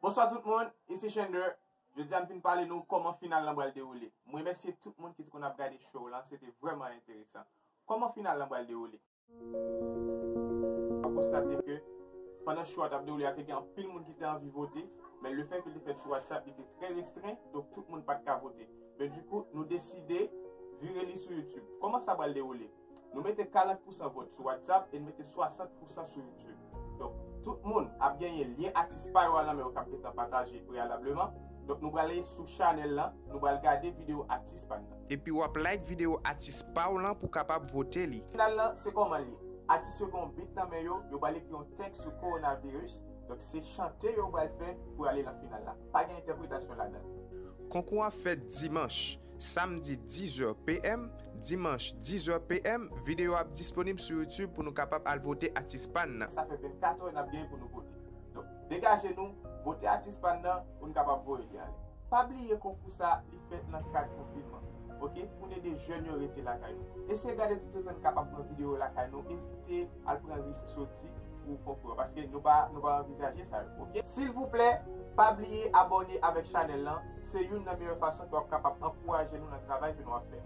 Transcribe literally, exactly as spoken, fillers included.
Bonswa tout moun, isi Shender. Jodi a m vin pale nou kòman final lan pral dewoule. M remèsye tout moun ki te konn ap gade show lan, se te vrèman enteresan. Kòman final lan pral dewoule? M konstate ke pandan show a t ap dewoule a, te gen anpil moun ki te anvi vote, men le fè ke li fèt sou WhatsApp, li te trè restren, donk tout moun pa t ka vote. Men dikou, nou deside vire li sou YouTube. Kòman sa pral dewoule? Nou mete karant pousan vòt sou WhatsApp e n mete swasant pousan sou YouTube. Donk, tout moun ap genyen lyen atis pa yo a nan men yo k ap gentan pataje preyalableman. Donk, nou prale sou chanèl lan, nou pral gade videyo atis pa n nan. Epi w ap like videyo atis pa w lan pou w kapab vote li. Final lan, se kòman l ye. Atis yo gen yon beat nan men yo, yo pral ekri yon tèks sou kowonaviris. Donk, se chante yo pral fè pou y ale nan final la. Pa gen entèpretasyon ladan l. Konkou an fèt dimanch, samdi dizè p m, dimanch dizè p m, videyo ap disponib sou YouTube pou nou kapab al vote atis pa n nan. Sa fè vennkat è n ap genyen pou nou vote. Donk, degaje nou, vote atis pa n nan pou n kapab voye li ale. Pa bliye konkou sa, li fèt nan kad konfinman. Oke? Pou n ede jèn yo rete lakay nou. Eseye gade toutotan n kapab pran videyo lakay nou, evite al pran risk soti pou konkou an, paske nou pa, nou pa anvizaje sa yo, oke? Silvouplè, pa bliye abòne avèk chanèl lan, se youn nan meyè fason ke w ap kapab ankouraje nou nan travay ke nou ap fè.